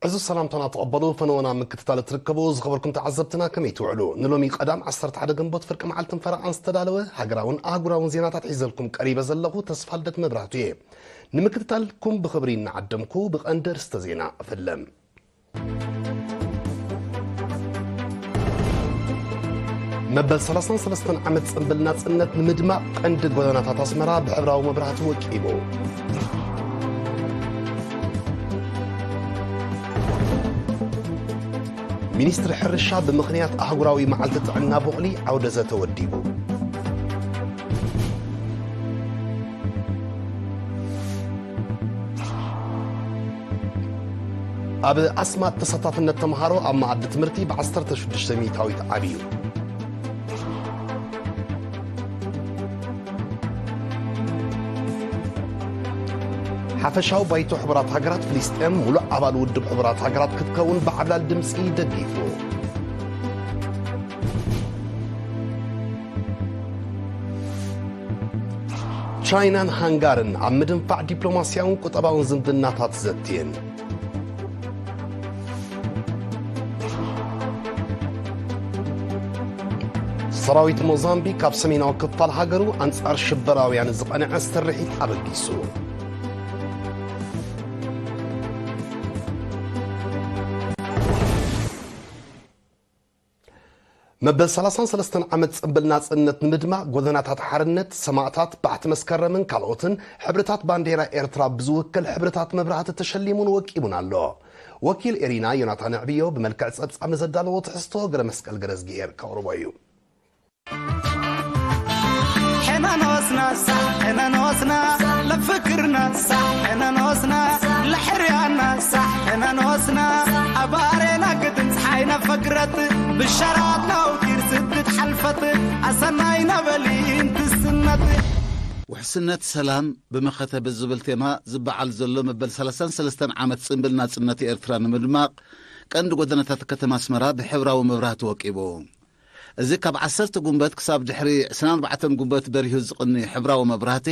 እዚ ሰላምታና ተቐበሉ። ፈነወና ምክትታል እትርከቡ ዝኸበርኩም ተዓዘብትና ከመይ ትውዕሉ? ንሎሚ ቀዳም ዓሰርተ ሓደ ግንቦት ፍርቂ መዓልትን ፈረቓን ዝተዳለወ ሃገራውን ኣህጉራውን ዜናታት ሒዘልኩም ቀሪበ ዘለኹ ተስፋ ልደት መብራህቱ እየ። ንምክትታልኩም ብኽብሪ እናዓደምኩ ብቐንዲ ኣርእስተ ዜና እፍለም። መበል ሰላሳን ሰለስተን ዓመት ጽንብል ናጽነት ንምድማቕ ቀንዲ ጎደናታት ኣስመራ ብሕብራዊ መብራህቲ ወቂቡ። ሚኒስትሪ ሕርሻ ብምኽንያት ኣህጉራዊ መዓልቲ ጥዕና ቡቕሊ ዓውደ ዘተ ወዲቡ። ኣብ ኣስማጥ ተሳታፍነት ተምሃሮ ኣብ መኣዲ ትምህርቲ ብ ዓሰርተ ሽዱሽተ ሚእታዊት ዓብዩ። ሓፈሻዊ ባይቶ ሕቡራት ሃገራት ፍልስጤም ሙሉእ ኣባል ውድብ ሕቡራት ሃገራት ክትከውን ብዓብላል ድምፂ ደጊፉ። ቻይናን ሃንጋርን ኣብ ምድንፋዕ ዲፕሎማስያውን ቁጠባውን ዝምድናታት ዘትየን። ሰራዊት ሞዛምቢክ ኣብ ሰሜናዊ ክፋል ሃገሩ ኣንጻር ሽበራውያን ዝቐንዐ ስርሒት ኣበጊሱ። መበል ሰላሳን ሰለስተን ዓመት ጽንብል ናጽነት ንምድማቕ ጎደናታት ሓርነት፣ ሰማእታት፣ ባሕቲ መስከረምን ካልኦትን ሕብርታት ባንዴራ ኤርትራ ብዝውክል ሕብርታት መብራህቲ ተሸሊሙን ወቂቡን ኣሎ። ወኪል ኤሪና ዮናታን ዕብዮ ብመልክዕ ጸብጻብ ንዘዳለዎ ትሕዝቶ ገረ መስቀል ገረዝግሄር ከቕርቦ እዩ። ሕነኖስና ሳሕ ሕነኖስና ለፍክርና ሳሕ ሕነኖስና ለሕርያና ሳሕ ሕነኖስና ኣባሬና ግድን ፀሓይ ነፈግረት ብሸራት ናውቲር ስድት ሓልፈት ኣሰናይ ነበሊ እንትስነት። ውሕስነት ሰላም ብመኸተ ብዝብል ቴማ ዝበዓል ዘሎ መበል ሰላሳን ሰለስተን ዓመት ጽንብል ናጽነት ኤርትራ ንምድማቕ ቀንዲ ጎደናታት ከተማ ኣስመራ ብሕብራዊ መብራህቲ ወቂቡ። እዚ ካብ ዓሰርተ ጉንበት ክሳብ ድሕሪ ዕስራን ኣርባዕተን ጉንበት በሪሁ ዝቕኒ ሕብራዊ መብራህቲ፣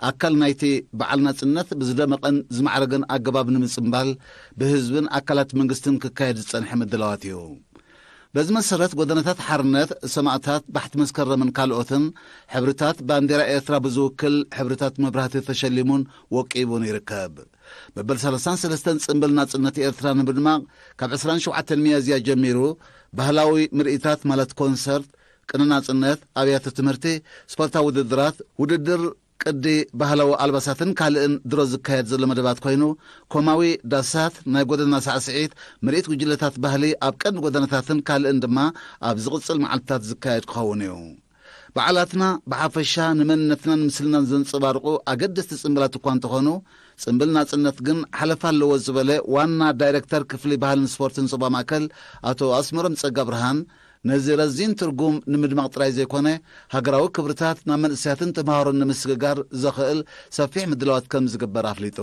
ኣካል ናይቲ በዓል ናጽነት ብዝደመቐን ዝማዕረገን ኣገባብ ንምጽንባል ብህዝብን ኣካላት መንግስትን ክካየድ ዝጸንሐ ምድላዋት እዩ። በዚ መሰረት ጎደናታት ሓርነት፣ ሰማእታት፣ ባሕቲ መስከረምን ካልኦትን ሕብርታት ባንዴራ ኤርትራ ብዝውክል ሕብርታት መብራህቲ ተሸሊሙን ወቂቡን ይርከብ። መበል ሰላሳን ሰለስተን ጽንብል ናጽነት ኤርትራ ንምድማቕ ካብ ዕስራን ሸውዓተን ሚያዝያ ጀሚሩ ባህላዊ ምርኢታት ማለት ኮንሰርት፣ ቅነ ናጽነት፣ ኣብያተ ትምህርቲ፣ ስፖርታዊ ውድድራት፣ ውድድር ቅዲ ባህላዊ ኣልባሳትን ካልእን ድሮ ዝካየድ ዘሎ መደባት ኮይኑ፣ ኮማዊ ዳሳት፣ ናይ ጎደና ሳዕስዒት፣ ምርኢት ጉጅለታት ባህሊ ኣብ ቀንዲ ጎደናታትን ካልእን ድማ ኣብ ዝቕጽል መዓልትታት ዝካየድ ክኸውን እዩ። በዓላትና ብሓፈሻ ንመንነትናን ምስልናን ዘንጸባርቑ ኣገደስቲ ጽምብላት እኳ እንተኾኑ፣ ጽምብል ናጽነት ግን ሓለፋ ኣለዎ ዝበለ ዋና ዳይረክተር ክፍሊ ባህልን ስፖርትን ዞባ ማእከል ኣቶ ኣስመሮም ጸጋብርሃን፣ ነዚ ረዚን ትርጉም ንምድማቕ ጥራይ ዘይኮነ፣ ሃገራዊ ክብርታት ናብ መንእሰያትን ተምሃሮን ንምስግጋር ዘኽእል ሰፊሕ ምድላዋት ከም ዝግበር ኣፍሊጡ።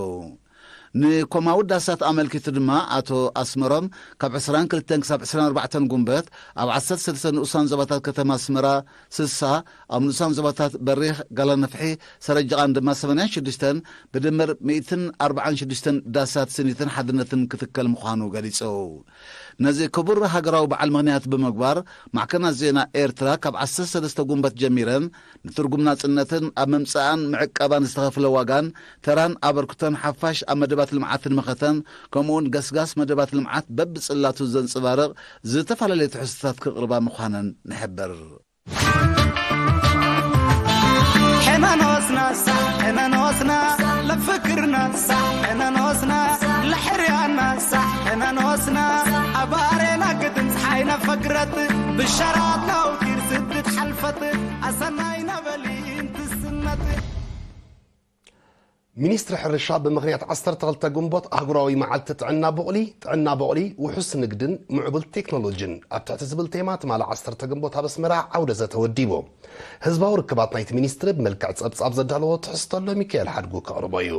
ንኮማዊ ዳሳት ኣመልኪቱ ድማ ኣቶ ኣስመሮም፣ ካብ ዕስራን ክልተን ክሳብ ዕስራን ኣርባዕተን ጉንበት ኣብ ዓሰርተ ሰለስተ ንኡሳን ዞባታት ከተማ ኣስመራ ስሳ፣ ኣብ ንኡሳን ዞባታት በሪኽ፣ ጋላነፍሒ፣ ሰረጅቓን ድማ ሰማንያን ሽዱሽተን ብድምር ሚእትን ኣርባዓን ሽዱሽተን ዳሳት ስኒትን ሓድነትን ክትከል ምዃኑ ገሊጹ። ነዚ ክቡር ሃገራዊ በዓል ምኽንያት ብምግባር፣ ማዕከናት ዜና ኤርትራ ካብ ዓሰርተ ሰለስተ ጉንበት ጀሚረን ንትርጉም ናጽነትን ኣብ ምምጻኣን ምዕቃባን ዝተኸፍለ ዋጋን ተራን ኣበርክቶን ሓፋሽ ኣብ መደባት ልምዓትን መኸተን፣ ከምኡውን ገስጋስ መደባት ልምዓት በብጽላቱ ዘንጸባርቕ ዝተፈላለየ ትሕዝቶታት ክቕርባ ምዃነን ንሕብር። ሕነኖስና ሳሕ ሕነኖስና ለፍክርና ሳሕ ሕነኖስና ለሕርያና ሳሕ ሕነኖስና ኣባሬና ግድን ፀሓይ ነፈግረት ብሸራት ናውቲር ስድት ሓልፈት ኣሰናይ ነበሊ እንትስነት። ሚኒስትሪ ሕርሻ ብምኽንያት ዓሰርተ ክልተ ግንቦት ኣህጉራዊ መዓልቲ ጥዕና ቡቕሊ፣ ጥዕና ቡቕሊ፣ ውሑስ ንግድን ምዕቡል ቴክኖሎጂን ኣብ ትሕቲ ዝብል ቴማ ትማሊ ዓሰርተ ግንቦት ኣብ ኣስመራ ዓውደ ዘተ ወዲቡ። ህዝባዊ ርክባት ናይቲ ሚኒስትሪ ብመልክዕ ጸብጻብ ዘዳለዎ ትሕዝቶ ኣሎ፣ ሚካኤል ሓድጉ ከቕርቦ እዩ።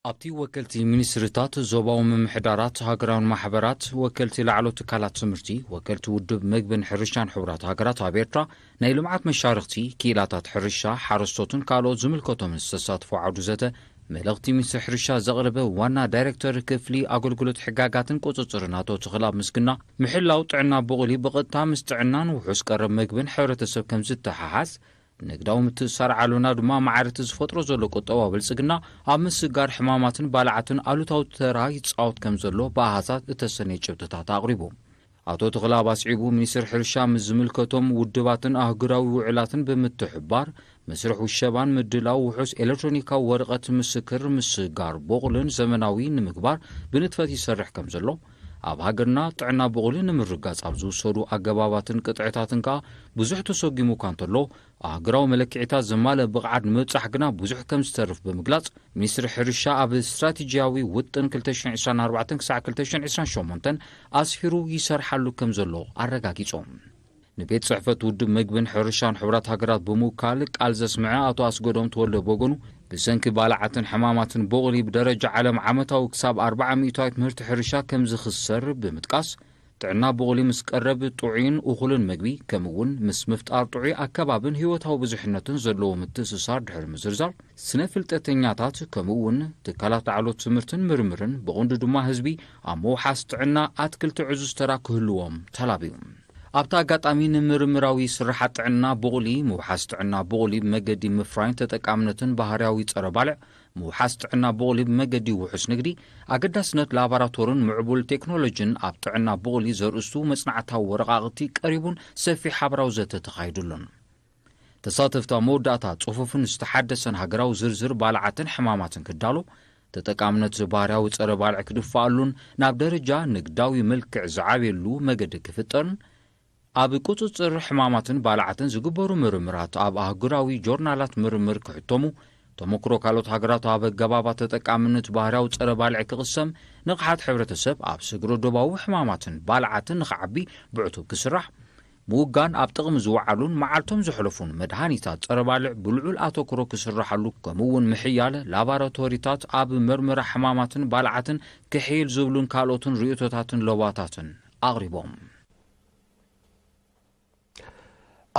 ኣብቲ ወከልቲ ሚኒስትሪታት፣ ዞባዊ ምምሕዳራት፣ ሃገራውያን ማሕበራት፣ ወከልቲ ላዕለዎት ትካላት ትምህርቲ፣ ወከልቲ ውድብ መግብን ሕርሻን ሕቡራት ሃገራት ኣብ ኤርትራ፣ ናይ ልምዓት መሻርኽቲ፣ ክኢላታት ሕርሻ፣ ሓረስቶትን ካልኦት ዝምልከቶምን ዝተሳተፉ ዓውዲ ዘተ መልእኽቲ ሚኒስትር ሕርሻ ዘቕረበ ዋና ዳይሬክተር ክፍሊ ኣገልግሎት ሕጋጋትን ቁፅፅርን ኣቶ ተኽላ ምስግና፣ ምሕላው ጥዕና ቡቕሊ ብቐጥታ ምስ ጥዕናን ውሑስ ቀረብ መግብን ሕብረተሰብ ከም ዝተሓሓዝ፣ ንግዳዊ ምትእስሳር ዓለምና ድማ ማዕረቲ ዝፈጥሮ ዘሎ ቁጠባዊ ብልፅግና ኣብ ምስጋር ሕማማትን ባልዓትን ኣሉታዊ ተራ ይፃወት ከም ዘሎ ብኣሃዛት እተሰነየ ጭብጥታት ኣቕሪቡ። ኣቶ ተኽላ ኣባስዒቡ፣ ሚኒስትር ሕርሻ ምስ ዝምልከቶም ውድባትን ኣህጉራዊ ውዕላትን ብምትሕባር መስርሕ ውሸባን ምድላው ውሑስ ኤሌክትሮኒካዊ ወረቐት ምስክር ምስጋር ቡቕልን ዘመናዊ ንምግባር ብንጥፈት ይሰርሕ ከም ዘሎ፣ ኣብ ሃገርና ጥዕና ቡቕሊ ንምርጋጽ ኣብ ዝውሰዱ ኣገባባትን ቅጥዕታትን ከኣ ብዙሕ ተሰጉሙ እኳ እንተሎ፣ ኣህጉራዊ መለክዒታት ዘማልአ ብቕዓት ንምብጻሕ ግና ብዙሕ ከም ዝተርፍ ብምግላጽ፣ ሚኒስትሪ ሕርሻ ኣብ ስትራቴጂያዊ ውጥን ክልተ ሽሕን ዕስራን ኣርባዕተን ክሳዕ ክልተ ሽሕን ዕስራን ሸሞንተን ኣስፊሩ ይሰርሓሉ ከም ዘሎ ኣረጋጊጾም። ንቤት ጽሕፈት ውድብ መግብን ሕርሻን ሕቡራት ሃገራት ብምውካል ቃል ዘስምዐ ኣቶ ኣስገዶም ተወልደ ብወገኑ፣ ብሰንኪ ባልዓትን ሕማማትን ቡቕሊ ብደረጃ ዓለም ዓመታዊ ክሳብ ኣርብዓ ሚእታዊት ምህርቲ ሕርሻ ከም ዝኽሰር ብምጥቃስ፣ ጥዕና ቡቕሊ ምስ ቀረብ ጥዑይን እኹልን መግቢ፣ ከምኡ እውን ምስ ምፍጣር ጥዑይ ኣከባብን ህይወታዊ ብዙሕነትን ዘለዎ ምትእስሳር ድሕሪ ምዝርዛር፣ ስነ ፍልጠተኛታት ከምኡ እውን ትካላት ላዕለዎት ትምህርትን ምርምርን ብቐንዱ ድማ ህዝቢ ኣብ ምውሓስ ጥዕና ኣትክልቲ ዕዙዝ ተራ ክህልዎም ተላብዩ። ኣብቲ ኣጋጣሚ ንምርምራዊ ስርሓት ጥዕና ቡቕሊ፣ ምውሓስ ጥዕና ቡቕሊ ብመገዲ ምፍራይን ተጠቃምነትን ባህርያዊ ጸረ ባልዕ፣ ምውሓስ ጥዕና ቡቕሊ ብመገዲ ውሑስ ንግዲ፣ ኣገዳስነት ላቦራቶርን ምዕቡል ቴክኖሎጂን ኣብ ጥዕና ቡቕሊ ዘርእስቱ መጽናዕታዊ ወረቓቕቲ ቀሪቡን ሰፊሕ ሓበራዊ ዘተ ተኻይዱሉን። ተሳተፍቲ ኣብ መወዳእታ ጽፉፍን ዝተሓደሰን ሃገራዊ ዝርዝር ባልዓትን ሕማማትን ክዳሎ፣ ተጠቃምነት ባህርያዊ ጸረ ባልዕ ክድፋኣሉን ናብ ደረጃ ንግዳዊ መልክዕ ዝዓብየሉ መገዲ ክፍጠርን፣ ኣብ ቁጽጽር ሕማማትን ባልዓትን ዝግበሩ ምርምራት ኣብ ኣህጉራዊ ጆርናላት ምርምር ክሕተሙ፣ ተመክሮ ካልኦት ሃገራት ኣብ ኣገባባት ተጠቃምነት ባህርያዊ ጸረ ባልዕ ክቕሰም፣ ንቕሓት ሕብረተሰብ ኣብ ስግረ ዶባዊ ሕማማትን ባልዓትን ንኽዓቢ ብዕቱብ ክስራሕ፣ ምውጋን ኣብ ጥቕሚ ዝወዓሉን መዓልቶም ዘሕለፉን መድሃኒታት ጸረ ባልዕ ብልዑል ኣተኩሮ ክስርሓሉ፣ ከምኡ እውን ምሕያል ላቦራቶሪታት ኣብ መርመራ ሕማማትን ባልዓትን ክሕይል ዝብሉን ካልኦትን ርእይቶታትን ለዋታትን ኣቕሪቦም።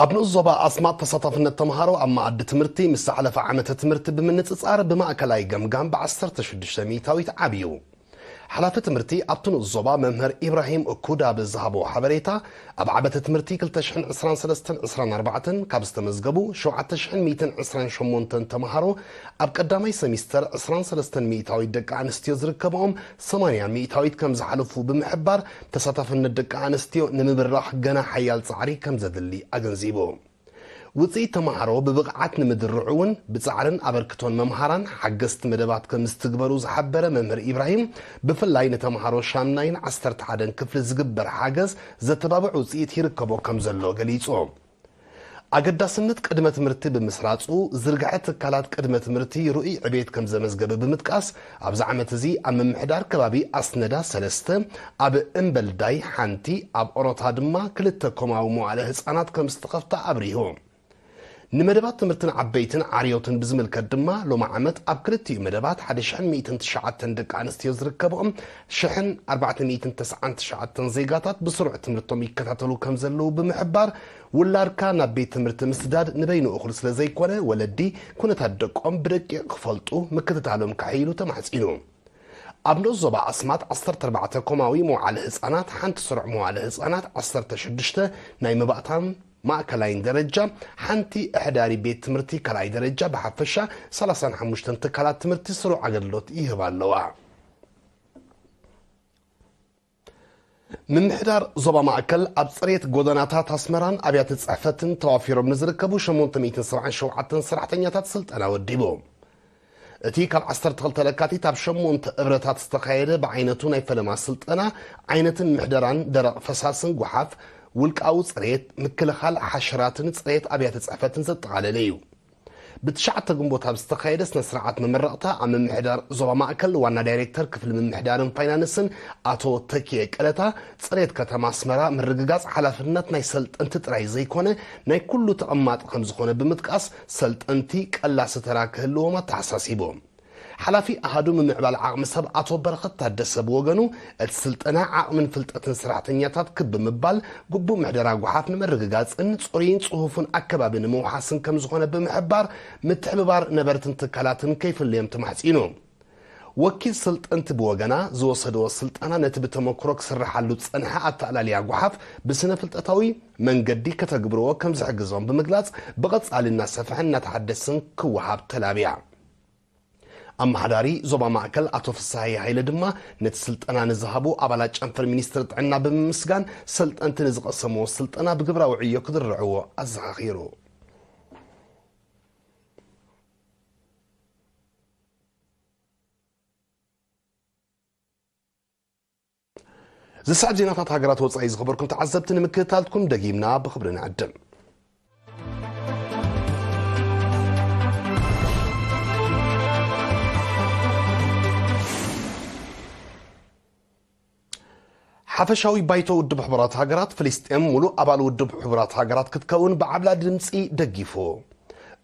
ኣብ ንኡስ ዞባ ኣስማጥ ተሳታፍነት ተምሃሮ ኣብ መኣዲ ትምህርቲ ምስ ዝሓለፈ ዓመተ ትምህርቲ ብምንጽጻር ብማእከላይ ገምጋም ብዓሰርተ ሽዱሽተ ሚእታዊት ዓብዩ። ሓላፊ ትምህርቲ ኣብቲ ንኡስ ዞባ መምህር ኢብራሂም እኩዳ ብዝሃቦ ሓበሬታ፣ ኣብ ዓመተ ትምህርቲ ክልተ ሽሕን ዕስራን ሰለስተን ዕስራን ኣርባዕተን ካብ ዝተመዝገቡ ሸውዓተ ሽሕን ሚእትን ዕስራን ሸሞንተን ተምሃሮ ኣብ ቀዳማይ ሰሚስተር ዕስራን ሰለስተን ሚእታዊት ደቂ ኣንስትዮ ዝርከብኦም ሰማንያ ሚእታዊት ከም ዝሓለፉ ብምሕባር፣ ተሳታፍነት ደቂ ኣንስትዮ ንምብራኽ ገና ሓያል ጻዕሪ ከም ዘድሊ ኣገንዚቡ። ውጽኢት ተምሃሮ ብብቕዓት ንምድርዑ እውን ብጻዕርን ኣበርክቶን መምሃራን፣ ሓገዝቲ መደባት ከም ዝትግበሩ ዝሓበረ መምህር ኢብራሂም፣ ብፍላይ ንተምሃሮ ሻምናይን ዓሰርተ ሓደን ክፍሊ ዝግበር ሓገዝ ዘተባብዕ ውጽኢት ይርከቦ ከም ዘሎ ገሊጹ። ኣገዳስነት ቅድመ ትምህርቲ ብምስራጹ፣ ዝርግሐ ትካላት ቅድመ ትምህርቲ ርኡይ ዕቤት ከም ዘመዝገበ ብምጥቃስ፣ ኣብዚ ዓመት እዚ ኣብ ምምሕዳር ከባቢ ኣስነዳ ሰለስተ፣ ኣብ እምበልዳይ ሓንቲ፣ ኣብ ኦሮታ ድማ ክልተ ኮማዊ መዋእለ ህጻናት ከም ዝተኸፍታ ኣብሪሁ። ንመደባት ትምህርትን ዓበይትን ዓርዮትን ብዝምልከት ድማ፣ ሎሚ ዓመት ኣብ ክልቲኡ መደባት ሓደ ሽሕን ሚእትን ትሽዓተን ደቂ ኣንስትዮ ዝርከብኦም ሽሕን ኣርባዕተ ሚእትን ተስዓን ትሽዓተን ዜጋታት ብስሩዕ ትምህርቶም ይከታተሉ ከም ዘለዉ ብምሕባር፣ ውላድካ ናብ ቤት ትምህርቲ ምስዳድ ንበይኑ እኹል ስለ ዘይኮነ፣ ወለዲ ኩነታት ደቆም ብደቂቕ ክፈልጡ ምክትታሎም ከሕይሉ ተማሕጺኑ። ኣብ ንኡስ ዞባ ኣስማጥ ዓሰርተ ኣርባዕተ ኮማዊ መውዓሊ ህጻናት፣ ሓንቲ ስሩዕ መዋሊ ህጻናት፣ ዓሰርተ ሽዱሽተ ናይ መባእታን ማእከላይን ደረጃ፣ ሓንቲ ኣሕዳሪ ቤት ትምህርቲ ካልኣይ ደረጃ፣ ብሓፈሻ ሰላሳን ሓሙሽተን ትካላት ትምህርቲ ስሩዕ ኣገልግሎት ይህባ ኣለዋ። ምምሕዳር ዞባ ማእከል ኣብ ጽሬት ጎደናታት ኣስመራን ኣብያተ ጽሕፈትን ተዋፊሮም ንዝርከቡ ሸሞንተ ሚእትን ሰብዓን ሸውዓተን ሰራሕተኛታት ስልጠና ወዲቡ። እቲ ካብ ዓሰርተ ክልተ ለካቲት ኣብ ሸሞንተ እብረታት ዝተኻየደ ብዓይነቱ ናይ ፈለማ ስልጠና፣ ዓይነትን ምሕደራን ደረቕ ፈሳስን ጓሓፍ፣ ውልቃዊ ጽሬት፣ ምክልኻል ሓሸራትን ጽሬት ኣብያተ ጽሕፈትን ዘጠቓለለ እዩ። ብትሽዓተ ግንቦት ኣብ ዝተኻየደ ስነ ስርዓት መመረቕታ፣ ኣብ ምምሕዳር ዞባ ማእከል ዋና ዳይሬክተር ክፍሊ ምምሕዳርን ፋይናንስን ኣቶ ተኪኤ ቀለታ፣ ጽሬት ከተማ ኣስመራ ምርግጋጽ ሓላፍነት ናይ ሰልጠንቲ ጥራይ ዘይኮነ፣ ናይ ኩሉ ተቐማጢ ከም ዝኾነ ብምጥቃስ፣ ሰልጠንቲ ቀላሲ ተራ ክህልዎም ኣተሓሳሲቡ። ሓላፊ ኣሃዱ ምምዕባል ዓቕሚ ሰብ ኣቶ በረኸት ታደሰ ብወገኑ፣ እቲ ስልጠና ዓቕምን ፍልጠትን ሰራሕተኛታት ክብ ብምባል፣ ግቡእ ምሕደራ ጓሓፍ ንምርግጋጽን ጽሩይን ጽፉፍን ኣከባቢ ንምውሓስን ከም ዝኾነ ብምሕባር፣ ምትሕብባር ነበርትን ትካላትን ከይፍለዮም ተማሕጺኑ። ወኪል ስልጠንቲ ብወገና፣ ዝወሰድዎ ስልጠና ነቲ ብተመክሮ ክስርሓሉ ዝጸንሐ ኣተኣላልያ ጓሓፍ ብስነ ፍልጠታዊ መንገዲ ከተግብርዎ ከም ዝሕግዞም ብምግላጽ፣ ብቐጻሊ እናሰፍሐን እናተሓደስን ክወሃብ ተላብያ። ኣመሓዳሪ ዞባ ማእከል ኣቶ ፍስሃየ ሃይለ ድማ፣ ነቲ ስልጠና ንዝሃቡ ኣባላት ጨንፈር ሚኒስትሪ ጥዕና ብምምስጋን፣ ሰልጠንቲ ንዝቐሰምዎ ስልጠና ብግብራዊ ዕዮ ክድርዕዎ ኣዘኻኺሩ። ዝስዕብ ዜናታት ሃገራት ወጻኢ ዝኸበርኩም ተዓዘብቲ ንምክትታልኩም ደጊምና ብኽብሪ ንዕድም። ሓፈሻዊ ባይቶ ውድብ ሕቡራት ሃገራት፣ ፍልስጤም ሙሉእ ኣባል ውድብ ሕቡራት ሃገራት ክትከውን ብዓብላ ድምጺ ደጊፉ።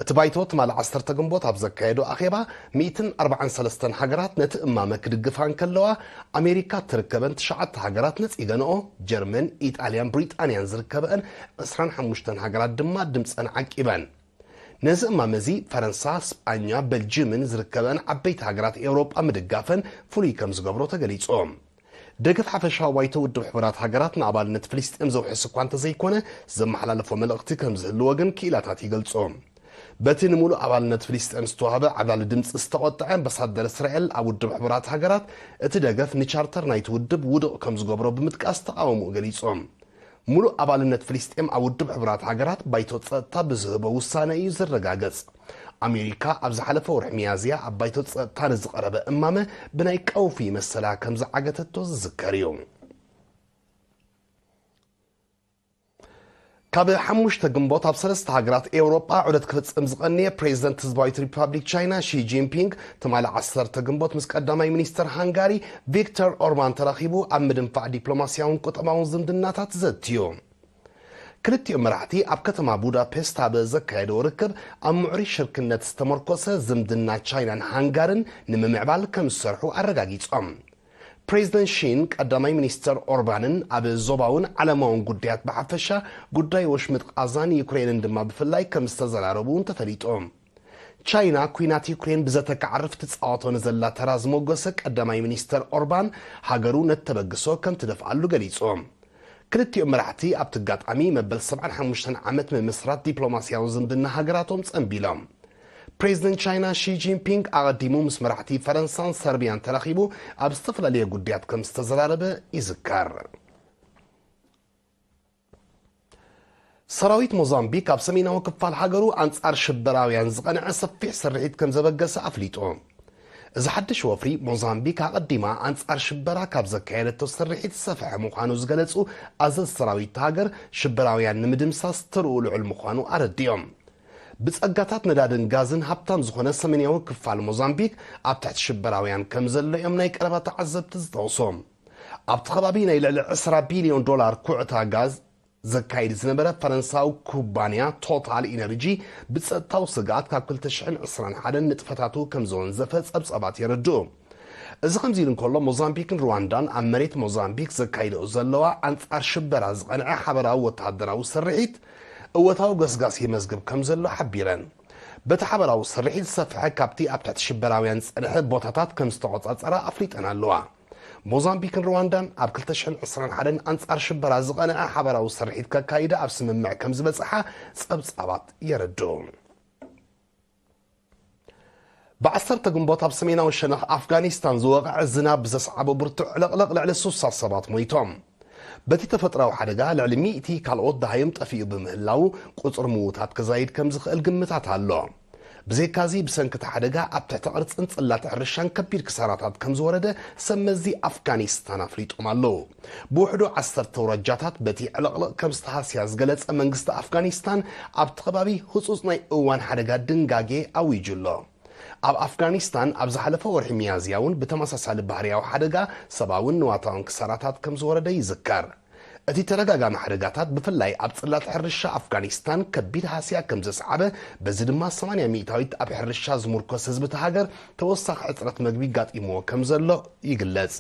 እቲ ባይቶ ትማሊ ዓሰርተ ግንቦት ኣብ ዘካየዶ ኣኼባ፣ ሚእትን ኣርባዓን ሰለስተን ሃገራት ነቲ እማመ ክድግፋ እንከለዋ፣ ኣሜሪካ እትርከበን ትሽዓተ ሃገራት ነጺገንኦ፣ ጀርመን፣ ኢጣልያን ብሪጣንያን ዝርከበአን ዕስራን ሓሙሽተን ሃገራት ድማ ድምጸን ዓቂበን። ነዚ እማመ እዚ ፈረንሳ፣ ስጳኛ፣ በልጅምን ዝርከበአን ዓበይቲ ሃገራት ኤውሮጳ ምድጋፈን ፍሉይ ከም ዝገብሮ ተገሊጹ። ደገፍ ሓፈሻዊ ባይቶ ውድብ ሕቡራት ሃገራት ንኣባልነት ፍልስጤም ዘውሕስ እኳ እንተዘይኮነ፣ ዘመሓላለፎ መልእኽቲ ከም ዝህልዎ ግን ክኢላታት ይገልጹ። በቲ ንምሉእ ኣባልነት ፍልስጤም ዝተዋህበ ዓብላሊ ድምጺ ዝተቖጥዐ ኣምባሳደር እስራኤል ኣብ ውድብ ሕቡራት ሃገራት፣ እቲ ደገፍ ንቻርተር ናይቲ ውድብ ውዱቕ ከም ዝገብሮ ብምጥቃስ ተቓውሞኡ ገሊጹ። ሙሉእ ኣባልነት ፍልስጤም ኣብ ውድብ ሕቡራት ሃገራት ባይቶ ጸጥታ ብዝህቦ ውሳነ እዩ ዝረጋገጽ። ኣሜሪካ ኣብ ዝሓለፈ ወርሒ ሚያዝያ ኣብ ባይቶ ጸጥታ ንዝቐረበ እማመ ብናይ ቀውፊ መሰላ ከም ዝዓገተቶ ዝዝከር እዩ። ካብ ሓሙሽተ ግንቦት ኣብ ሰለስተ ሃገራት ኤውሮጳ ዑደት ክፍጽም ዝቐነየ ፕሬዚደንት ህዝባዊት ሪፓብሊክ ቻይና ሺ ጂንፒንግ፣ ትማሊ ዓሰርተ ግንቦት ምስ ቀዳማይ ሚኒስተር ሃንጋሪ ቪክተር ኦርባን ተራኺቡ ኣብ ምድንፋዕ ዲፕሎማስያውን ቁጠባውን ዝምድናታት ዘትዩ። ክልቲኦም መራሕቲ ኣብ ከተማ ቡዳፔስት ኣብ ዘካየድዎ ርክብ፣ ኣብ ምዕሩይ ሽርክነት ዝተመርኮሰ ዝምድና ቻይናን ሃንጋርን ንምምዕባል ከም ዝሰርሑ ኣረጋጊጾም። ፕሬዚደንት ሺን ቀዳማይ ሚኒስተር ኦርባንን ኣብ ዞባውን ዓለማውን ጉዳያት ብሓፈሻ፣ ጉዳይ ወሽመጥ ቃዛን ዩክሬንን ድማ ብፍላይ ከም ዝተዘራረቡ እውን ተፈሊጡ። ቻይና፣ ኲናት ዩክሬን ብዘተ ክዓርፍ ትጻወቶ ንዘላ ተራ ዝሞገሰ ቀዳማይ ሚኒስተር ኦርባን፣ ሃገሩ ነቲ ተበግሶ ከም ትደፍኣሉ ገሊጹ። ክልቲኦም መራሕቲ ኣብቲ ኣጋጣሚ መበል ሰብዓን ሓሙሽተን ዓመት ምምስራት ዲፕሎማስያዊ ዝምድና ሃገራቶም ጸንቢሎም። ፕሬዚደንት ቻይና ሺ ጂንፒንግ ኣቐዲሙ ምስ መራሕቲ ፈረንሳን ሰርቢያን ተራኺቡ ኣብ ዝተፈላለየ ጉዳያት ከም ዝተዘራረበ ይዝከር። ሰራዊት ሞዛምቢክ ኣብ ሰሜናዊ ክፋል ሃገሩ ኣንጻር ሽበራውያን ዝቐንዐ ሰፊሕ ስርሒት ከም ዘበገሰ ኣፍሊጡ። እዚ ሓድሽ ወፍሪ፣ ሞዛምቢክ ኣቐዲማ ኣንጻር ሽበራ ካብ ዘካየደቶ ስርሒት ዝሰፍሐ ምዃኑ ዝገለጹ ኣዘዝ ሰራዊት እታ ሃገር፣ ሽበራውያን ንምድምሳስ ተርኡ ልዑል ምዃኑ ኣረዲኦም። ብጸጋታት ነዳድን ጋዝን ሃብታም ዝኾነ ሰሜናዊ ክፋል ሞዛምቢክ ኣብ ትሕቲ ሽበራውያን ከም ዘሎ እዮም ናይ ቀረባ ተዓዘብቲ ዝጠቕሱ። ኣብቲ ከባቢ ናይ ልዕሊ ዕስራ ቢልዮን ዶላር ኩዕታ ጋዝ ዘካይድ ዝነበረ ፈረንሳዊ ኩባንያ ቶታል ኢነርጂ ብጸጥታዊ ስግኣት ካብ ክልተ ሽሕን ዕስራን ሓደን ንጥፈታቱ ከም ዘወንዘፈ ጸብጻባት የረድኡ። እዚ ከምዚ ኢሉ እንከሎ፣ ሞዛምቢክን ሩዋንዳን ኣብ መሬት ሞዛምቢክ ዘካይድኦ ዘለዋ ኣንጻር ሽበራ ዝቐንዐ ሓበራዊ ወተሃደራዊ ስርሒት እወታዊ ገስጋስ ይመዝግብ ከም ዘሎ ሓቢረን። በቲ ሓበራዊ ስርሒት ዝሰፍሐ፣ ካብቲ ኣብ ትሕቲ ሽበራውያን ዝጸንሐ ቦታታት ከም ዝተቖጻጸራ ኣፍሊጠን ኣለዋ። ሞዛምቢክን ሩዋንዳን ኣብ ክልተ ሽሕን ዕስራን ሓደን ኣንጻር ሽበራ ዝቐንዐ ሓበራዊ ስርሒት ከካይዳ ኣብ ስምምዕ ከም ዝበጽሓ ጸብጻባት የረድኡ። ብዓሰርተ ግንቦት ኣብ ሰሜናዊ ሸነኽ ኣፍጋኒስታን ዝወቕዐ ዝናብ ብዘስዓቦ ብርቱዕ ዕልቕልቕ ልዕሊ ስሳ ሰባት ሞይቶም። በቲ ተፈጥራዊ ሓደጋ ልዕሊ ሚእቲ ካልኦት ደሃዮም ጠፊኡ ብምህላዉ፣ ቁጽሪ ምዉታት ክዛይድ ከም ዝኽእል ግምታት ኣሎ። ብዘይካዚ፣ ብሰንኪ እቲ ሓደጋ ኣብ ትሕቲ ቅርጽን ጽላት ሕርሻን ከቢድ ክሳራታት ከም ዝወረደ ሰብ መዚ ኣፍጋኒስታን ኣፍሊጦም ኣለዉ። ብውሕዱ ዓሰርተ ኣውራጃታት በቲ ዕልቕልቕ ከም ዝተሃስያ ዝገለጸ መንግስቲ ኣፍጋኒስታን፣ ኣብቲ ከባቢ ህጹጽ ናይ እዋን ሓደጋ ድንጋጌ ኣዊጁ ኣሎ። ኣብ ኣፍጋኒስታን ኣብ ዝሓለፈ ወርሒ ሚያዝያ እውን ብተመሳሳሊ ባህርያዊ ሓደጋ ሰብኣውን ንዋታውን ክሳራታት ከም ዝወረደ ይዝከር። እቲ ተደጋጋሚ ሓደጋታት፣ ብፍላይ ኣብ ጽላት ሕርሻ ኣፍጋኒስታን፣ ከቢድ ሃስያ ከም ዘስዓበ፣ በዚ ድማ ሰማንያ ሚእታዊት ኣብ ሕርሻ ዝምርኮስ ህዝቢ እቲ ሃገር ተወሳኺ ሕጽረት መግቢ ጋጢምዎ ከም ዘሎ ይግለጽ።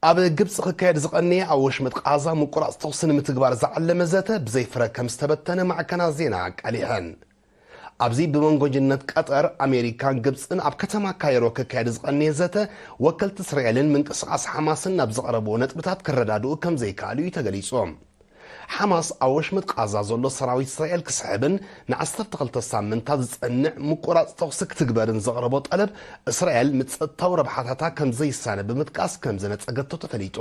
ኣብ ግብጺ ክካየድ ዝቐነየ ኣብ ወሽመጥ ቃዛ ምቁራጽ ተኹሲ ንምትግባር ዝዓለመ ዘተ ብዘይፍረ ከም ዝተበተነ ማዕከናት ዜና ኣቃሊሐን። ኣብዚ ብመንጎጅነት ቀጠር፣ ኣሜሪካን ግብጽን ኣብ ከተማ ካይሮ ክካየድ ዝቐነየ ዘተ፣ ወከልቲ እስራኤልን ምንቅስቓስ ሓማስን ናብ ዘቕረብዎ ነጥብታት ክረዳድኡ ከም ዘይከኣሉ እዩ ተገሊጹ። ሓማስ ኣብ ወሽመጥ ቃዛ ዘሎ ሰራዊት እስራኤል ክስሕብን ንዓሰርተ ክልተ ሳምንታት ዝጸንዕ ምቁራጽ ተኹሲ ክትግበርን ዘቕረቦ ጠለብ፣ እስራኤል ንጸጥታዊ ረብሓታታ ከም ዘይሳነ ብምጥቃስ ከም ዘነጸገቶ ተፈሊጡ።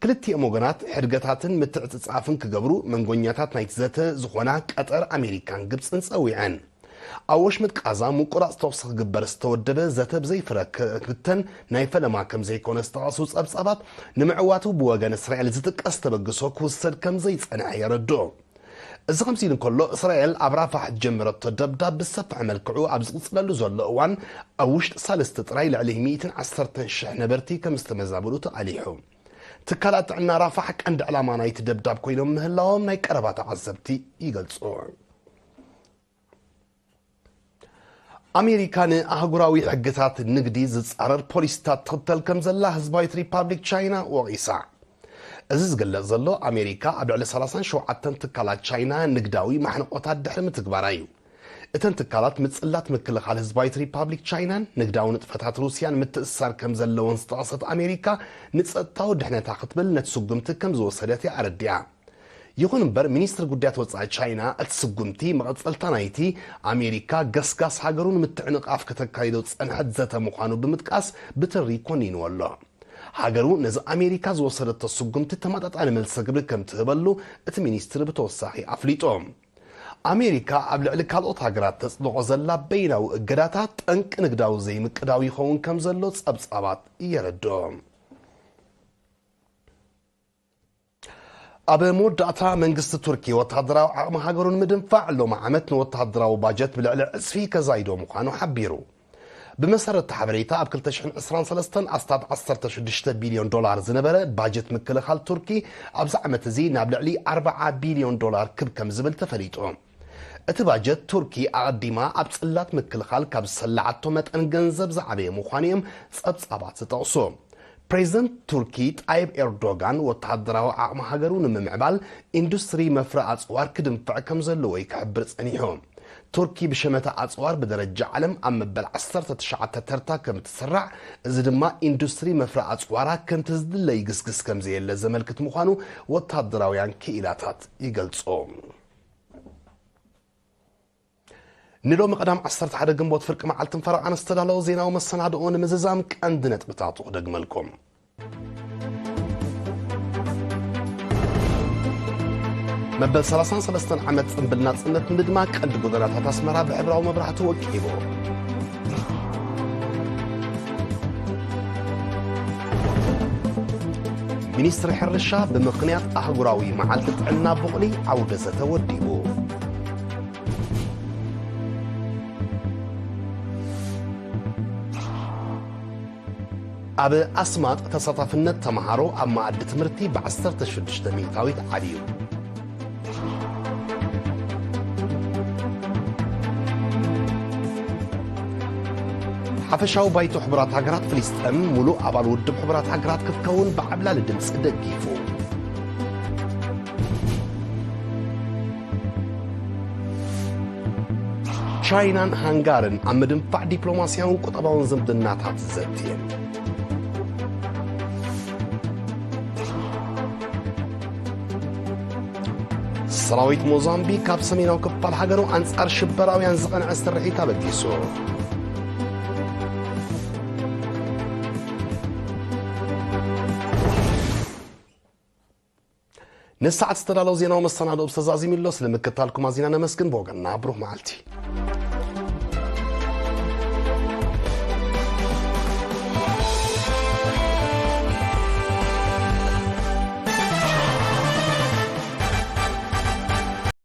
ክልቲኦም ወገናት ሕድገታትን ምትዕጽጻፍን ክገብሩ መንጎኛታት ናይቲ ዘተ ዝኾና ቀጠር፣ ኣሜሪካን ግብጽን ጸዊዐን። ኣብ ወሽመጥ ቃዛ ምቁራጽ ተኹሲ ክግበር ዝተወደበ ዘተ ብዘይፍረ ክብተን ናይ ፈለማ ከም ዘይኮነ ዝጠቐሱ ጸብጻባት፣ ንምዕዋቱ ብወገን እስራኤል ዝጥቀስ ተበግሶ ክውሰድ ከም ዘይጸንሐ የረድኡ። እዚ ከምዚ ኢሉ እንከሎ፣ እስራኤል ኣብ ራፋሕ ዝጀመረቶ ደብዳብ ብዝሰፍሐ መልክዑ ኣብ ዝቕጽለሉ ዘሎ እዋን፣ ኣብ ውሽጢ ሳልስቲ ጥራይ ልዕሊ ሚእትን ዓሰርተን ሽሕ ነበርቲ ከም ዝተመዛበሉ ተቓሊሑ። ትካላት ጥዕና ራፋሕ ቀንዲ ዕላማ ናይቲ ደብዳብ ኮይኖም ምህላዎም ናይ ቀረባ ተዓዘብቲ ይገልጹ። ኣሜሪካ ንኣህጉራዊ ሕግታት ንግዲ ዝጻረር ፖሊሲታት ትኽተል ከም ዘላ ህዝባዊት ሪፓብሊክ ቻይና ወቒሳ። እዚ ዝግለጽ ዘሎ፣ ኣሜሪካ ኣብ ልዕሊ ሰላሳን ሸውዓተን ትካላት ቻይና ንግዳዊ ማሕንቆታት ድሕሪ ምትግባራ እዩ። እተን ትካላት፣ ምጽላት ምክልኻል ህዝባዊት ሪፓብሊክ ቻይናን ንግዳዊ ንጥፈታት ሩስያን ምትእስሳር ከም ዘለወን ዝጠቐሰት ኣሜሪካ፣ ንጸጥታዊ ድሕነታ ክትብል ነቲ ስጉምቲ ከም ዝወሰደት እያ ኣረዲኣ። ይኹን እምበር፣ ሚኒስትሪ ጉዳያት ወጻኢ ቻይና፣ እቲ ስጉምቲ መቐጸልታ ናይቲ ኣሜሪካ ገስጋስ ሃገሩ ንምትዕንቓፍ ከተካይዶ ዝጸንሐት ዘተ ምዃኑ ብምጥቃስ፣ ብትሪ ኮኒንዎ ኣሎ። ሃገሩ ነዚ ኣሜሪካ ዝወሰደቶ ስጉምቲ ተመጣጣኒ መልሲ ግብሪ ከም ትህበሉ እቲ ሚኒስትሪ ብተወሳኺ ኣፍሊጡ። ኣሜሪካ ኣብ ልዕሊ ካልኦት ሃገራት ተጽድቖ ዘላ በይናዊ እገዳታት፣ ጠንቂ ንግዳዊ ዘይምቅዳው ይኸውን ከም ዘሎ ጸብጻባት የረድኦ። ኣብ መወዳእታ፣ መንግስቲ ቱርኪ ወተሃደራዊ ዓቕሚ ሃገሩ ንምድንፋዕ፣ ሎሚ ዓመት ንወተሃደራዊ ባጀት ብልዕሊ ዕጽፊ ከዛይዶ ምዃኑ ሓቢሩ። ብመሰረት እቲ ሓበሬታ፣ ኣብ ክልተ ሽሕን ዕስራን ሰለስተን ኣስታት ዓሰርተ ሽዱሽተ ቢልዮን ዶላር ዝነበረ ባጀት ምክልኻል ቱርኪ፣ ኣብዚ ዓመት እዚ ናብ ልዕሊ ኣርብዓ ቢልዮን ዶላር ክብ ከም ዝብል ተፈሊጡ። እቲ ባጀት፣ ቱርኪ ኣቐዲማ ኣብ ጽላት ምክልኻል ካብ ዝሰላዓቶ መጠን ገንዘብ ዝዓበየ ምዃኑ እዮም ጸብጻባት ዝጠቕሱ። ፕሬዚደንት ቱርኪ ጣይብ ኤርዶጋን፣ ወተሃደራዊ ዓቕሚ ሃገሩ ንምምዕባል፣ ኢንዱስትሪ መፍረ ኣጽዋር ክድንፍዕ ከም ዘለዎ እዩ ክሕብር ጸኒሑ። ቱርኪ ብሸመታ ኣጽዋር ብደረጃ ዓለም ኣብ መበል ዓሰርተ ትሽዓተ ተርታ ከም እትስራዕ፣ እዚ ድማ ኢንዱስትሪ መፍረ ኣጽዋራ ከምቲ ዝድለ ይግስግስ ከም ዘየለ ዘመልክት ምዃኑ ወተሃደራውያን ክኢላታት ይገልጹ። ንሎሚ ቀዳም ዓሰርተ ሓደ ግንቦት ፍርቂ መዓልትን ፈረቓን ዝተዳለወ ዜናዊ መሰናድኦ ንምዝዛም ቀንዲ ነጥብታቱ ክደግመልኩም። መበል ሰላሳን ሰለስተን ዓመት ጽምብል ናጽነት ንምድማቕ ቀንዲ ጎደናታት ኣስመራ ብሕብራዊ መብራህቲ ወቂቡ። ሚኒስትሪ ሕርሻ ብምኽንያት ኣህጉራዊ መዓልቲ ጥዕና ቡቕሊ ዓውደ ዘተ ወዲቡ። ኣብ ኣስማጥ ተሳታፍነት ተምሃሮ ኣብ መኣዲ ትምህርቲ ብ ዓሰርተ ሽዱሽተ ሚእታዊት ዓብዩ። ሓፈሻዊ ባይቶ ሕቡራት ሃገራት፣ ፍልስጤም ሙሉእ ኣባል ውድብ ሕቡራት ሃገራት ክትከውን ብዓብላሊ ድምፂ ደጊፉ። ቻይናን ሃንጋርን ኣብ ምድንፋዕ ዲፕሎማስያውን ቁጠባውን ዝምድናታት ዘትየን። ሰራዊት ሞዛምቢክ ካብ ሰሜናዊ ክፋል ሃገሩ ኣንጻር ሽበራውያን ዝቐንዐ ስርሒት ኣበጊሱ። ንሰዓት ዝተዳለዉ ዜናዊ መሰናድኦ ብዝተዛዚሙ ኣሎ። ስለ ምክታልኩም ኣዚና ነመስግን። ብወገንና ብሩህ መዓልቲ።